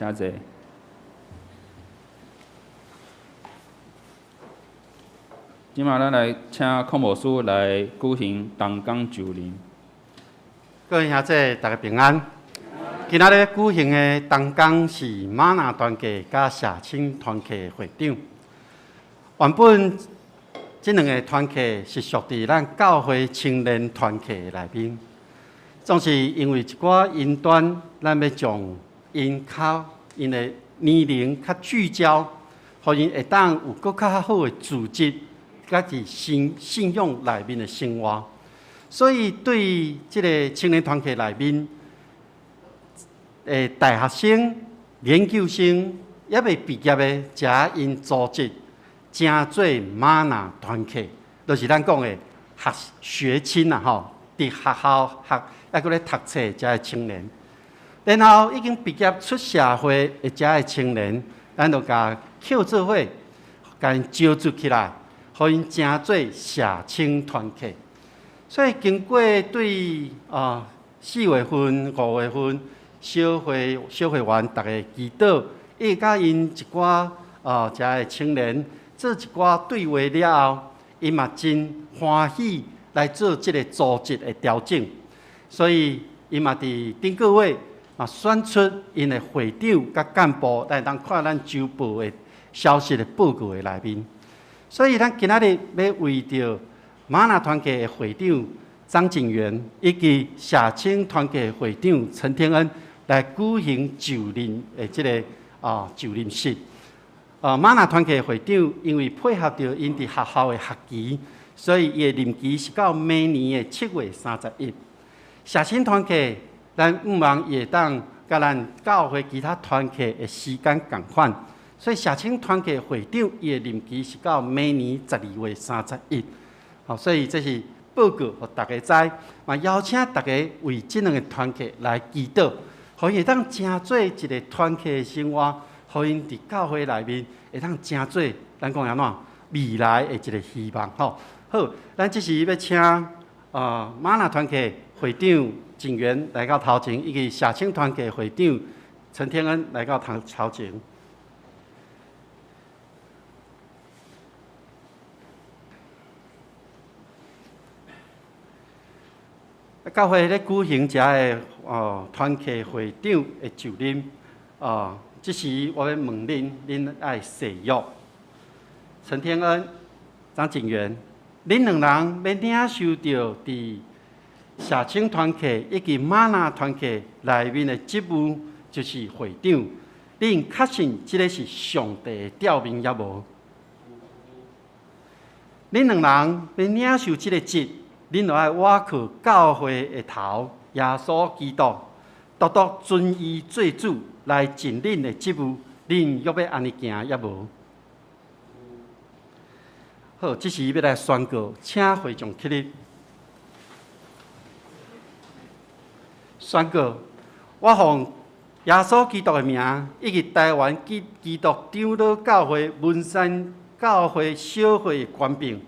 Speaker 3: 請坐。這馬咱來請孔牧師來舉行同工就任。
Speaker 4: 各位兄弟，大家平安。今仔日舉行的同工是嗎哪團契佮社青團契會長。原本這兩个團契是屬佇咱教會青年團契內面，總是因為一寡因端，咱欲將𪜶較𪜶的年齡較聚焦，予𪜶會當有閣較好的組織，佮佇信信仰內面的生活。所以對這个青年團契內面的大學生、研究生，猶未畢業的，才𪜶組織成做嗎哪團契，就是咱講的學學青啦吼，佇學校學，猶閣咧讀冊遮的青年，然後已經畢業出社會的遮的青年，咱就共抾做伙，共𪜶招集起來，予𪜶成做社青團契。所以經過對4月份、5月份，小會小會員逐家祈禱，伊佮𪜶一寡遮的青年做一寡對話了後，𪜶嘛真歡喜來做這个組織的調整，所以𪜶嘛佇頂個月嘛選出𪜶的會長佮幹部來當看咱週報的消息的報告的內面。所以咱今仔日欲為著嗎哪團契的會長張景元以及社青團契的會長陳天恩來舉行就任的這个就任式。嗎哪團契的會長因為配合著𪜶佇學校的學期，所以伊的任期是到明年的7月31。社青團契，咱毋望伊會當佮咱教會其他團契的時間仝款，所以社青團契會長伊的任期是到明年12月31。好，所以這是報告予大家知，嘛邀請大家為這兩个團契來祈禱，予伊會當成做一个團契的生活，予𪜶佇教會內面會當成做咱講按怎未來的一个希望吼。好，咱這時欲請嗎哪團契會長景元來到頭前，以及社青團契會長陳天恩來到頭頭前。教會咧舉行遮个團契會長的就任，這時我欲問恁，恁愛誓約。陳天恩、張景元，恁兩人欲領受著佇社青團契以及嗎哪團契內面的職務，就是會長。恁確信這个是上帝的調命抑無？恁兩人欲領受這个職，恁著愛倚靠教會的頭耶穌基督，獨獨尊伊做主來盡恁的職務，恁欲欲按呢行抑無？好，這時欲來宣告，請會眾起立。宣告，我奉耶穌基督的名，以及台灣基基督長老教會文山教會小會的權柄，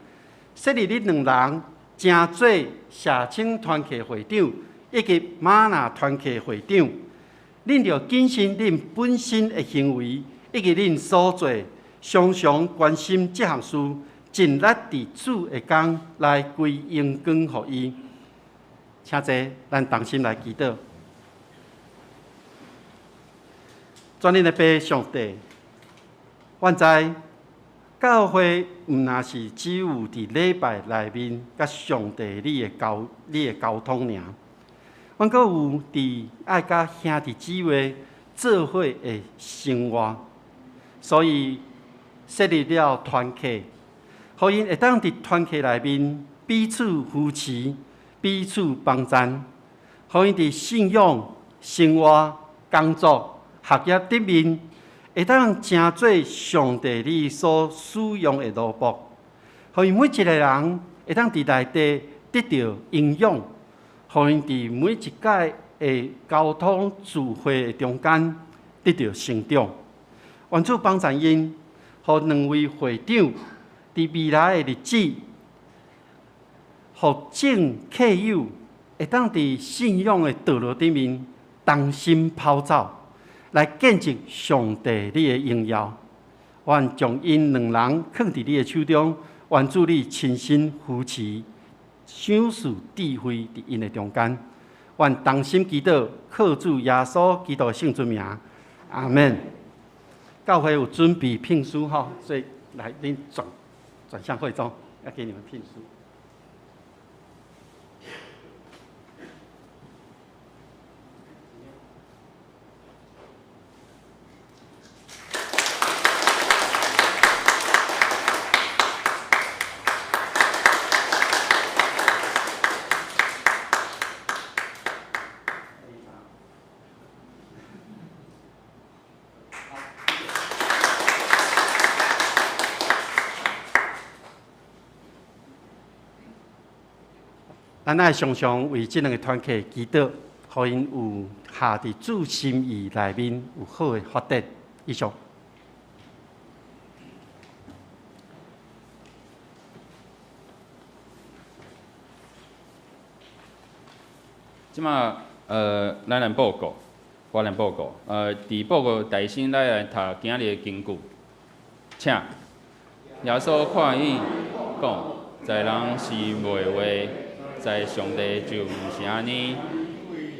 Speaker 4: 設立恁兩人成做社青團契會長，以及嗎哪團契會長。恁著謹慎恁本身的行為，以及恁所做，常常關心這項事，盡力佇主的工來歸榮光予伊。請坐，咱同心來祈禱。全能的父上帝，阮知教會毋若是只有佇禮拜內面佮上帝你的交你的溝通爾，阮閣有佇愛佮兄弟姊妹做伙的生活，所以設立了團契，予𪜶會當佇團契內面彼此扶持、彼此幫贊，予𪜶佇信仰、生活、工作、學業頂面，會當成做上帝你所使用的奴僕，予𪜶每一个人會當佇內底得著營養，予𪜶佇每一屆的交通聚會的中間得著成長。願主幫贊𪜶，予兩位會長佇未來的日子，予眾客友會當佇信仰的道路頂面同心跑走。來見證上帝你的榮耀。願將𪜶兩人囥佇你的手中，願主你親身扶持，賞賜智慧佇𪜶的中間。願同心祈禱，靠主耶穌基督的聖尊名，阿門。教會有準備聘書吼，所以來恁轉轉向會中，要給你們聘書。咱愛常常為這兩个團契祈禱，予𪜶有下佇主心意內面有好的發展。以上。
Speaker 3: 這馬咱來報告，我來報告。佇報告大先，咱來讀今日的經句，請耶穌看𪜶講，在人是袂話，在上帝就毋是按呢，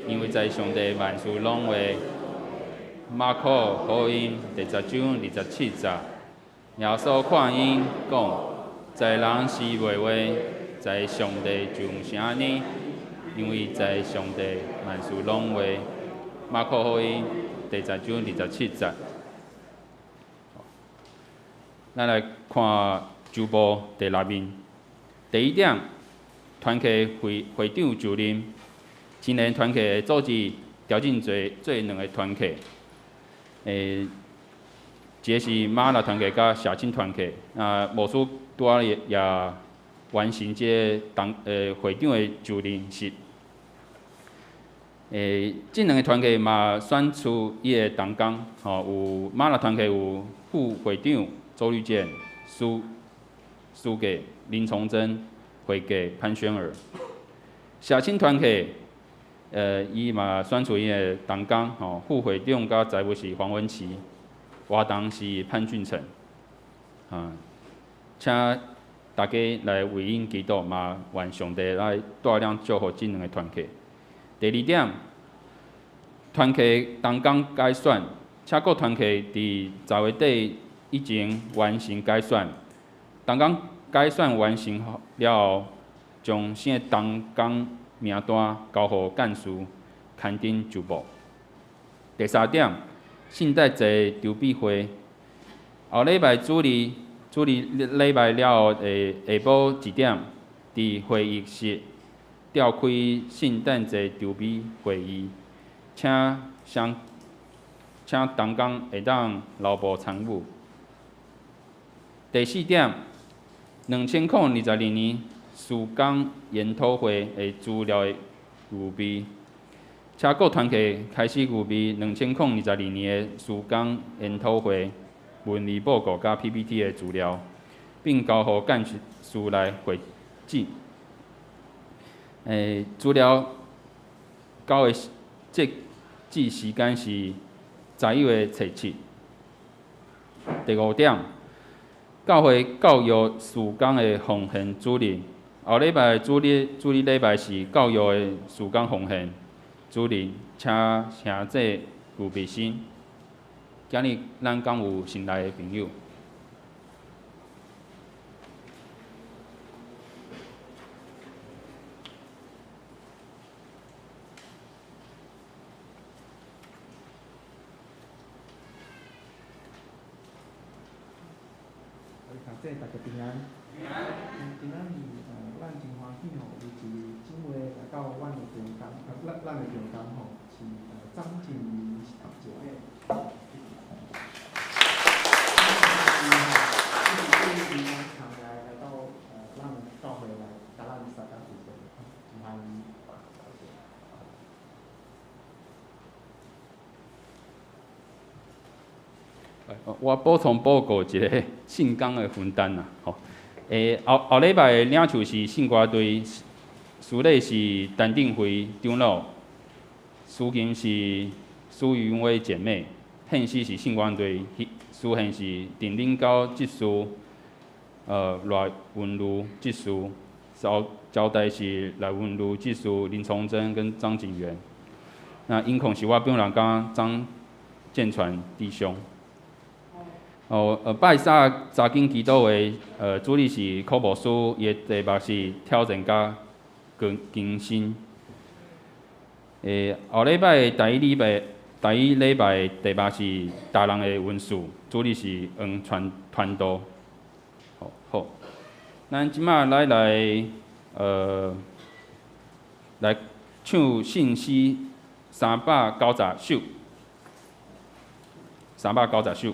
Speaker 3: 因為在上帝萬事攏話。馬可福音第十章二十七節，耶穌看𪜶講，在人是袂話，在上帝就毋是按呢，因為在上帝萬事攏話。馬可福音第十章二十七節。咱來看周報第六面，第一點，團契會會長就任，青年團契的組織調整做做兩个團契，一个是瑪納團契佮社青團契，啊，牧師拄仔也完成這个當會長的就任式。這兩个團契嘛選出伊的同工，吼，有瑪納團契有副會長周玉健、蘇蘇給林崇珍、會計潘宣爾。社青團契，伊嘛選出伊的同工，吼，副會長佮財務是黃文琪，活動是潘俊成。啊，請大家來為𪜶祈禱，嘛願上帝來帶領祝福這兩个團契。第二點，團契同工改選，請各團契佇10月底以前完成改選。同工改選完成了後，將新的同工名單交予幹事刊登周報。第三點，聖誕節籌備會，後禮拜主日主日禮拜了後，下下晡一點，佇會議室召開聖誕節籌備會議，請相請同工會當留步參與。第四點，2022年事工研討會的資料的預備，請各團契開始預備2022年的事工研討會文字報告佮 PPT 的資料，並交予幹事來匯整。資料交的截止時間是11月初七。第五點，教會教育事工的奉獻主日，後禮拜主日主日禮拜是教育的事工奉獻主日，請兄弟預備心。今日咱敢有新來的朋友？
Speaker 5: 大家平安。平安。今仔日，咱真歡喜吼，有一位姊妹來到阮的中間，咱咱的中間吼，是張靜怡姐妹。伊來來到咱的教會來，共咱相共聚會，真歡喜。
Speaker 3: 我補充報告一个聖工的分擔啦，吼。後後禮拜的領袖是聖歌隊，司禮是陳定輝長老，司琴是蘇云威姐妹。献诗是圣歌队，司献是陈领高执事，赖文如执事，交代是赖文如执事林崇珍跟张景元。那音控是我本人佮张建传弟兄。哦，拜三查经祈祷会，主理是柯牧师，伊的题目是挑战佮更新。后礼拜第一礼拜题目是大人的恩赐，主理是黄传传道。好，咱这马来唱圣诗390首，390首。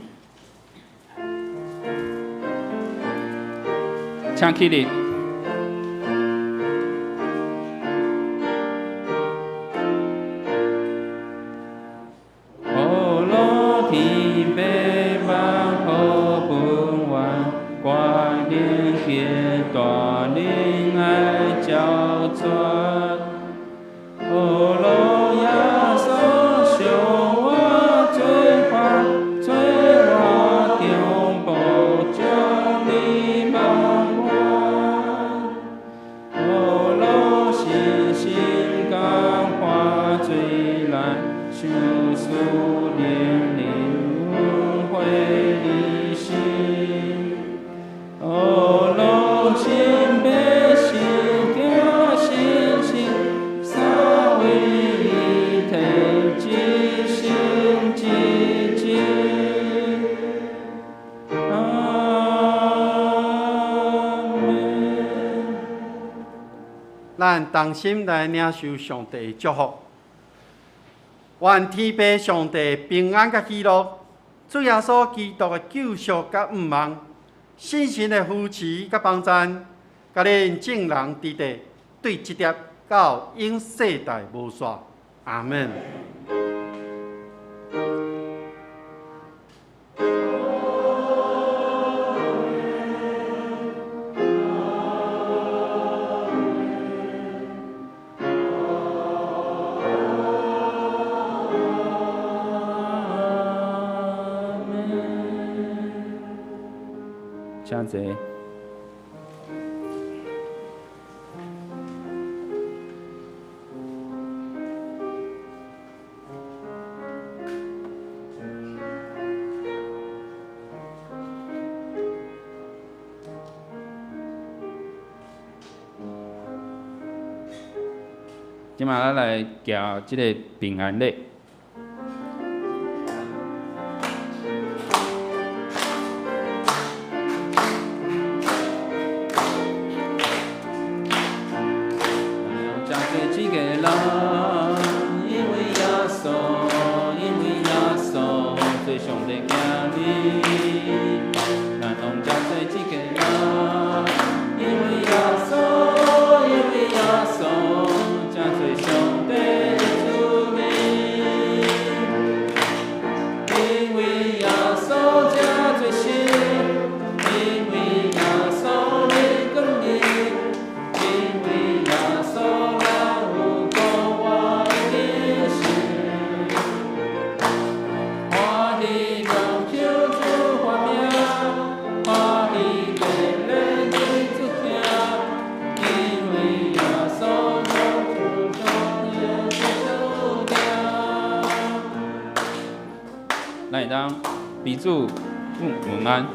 Speaker 3: 请起立。哦，老天父万福分愿，关灵结大灵爱交传。哦，老耶稣向我做法，做我中保障你望愿。哦，老信心感化罪难，想思念灵会离心。哦，老心百姓行信心，三位一体，一心一志。阿们。
Speaker 4: 咱同心来领受上帝的祝福。愿天父上帝平安佮喜乐，主耶稣基督的救赎佮盼望，圣神的扶持佮帮赞，佮恁众人伫地对这粒到永世代无煞。阿们。
Speaker 3: 请坐。这马咱来行这个平安礼。彼此问安。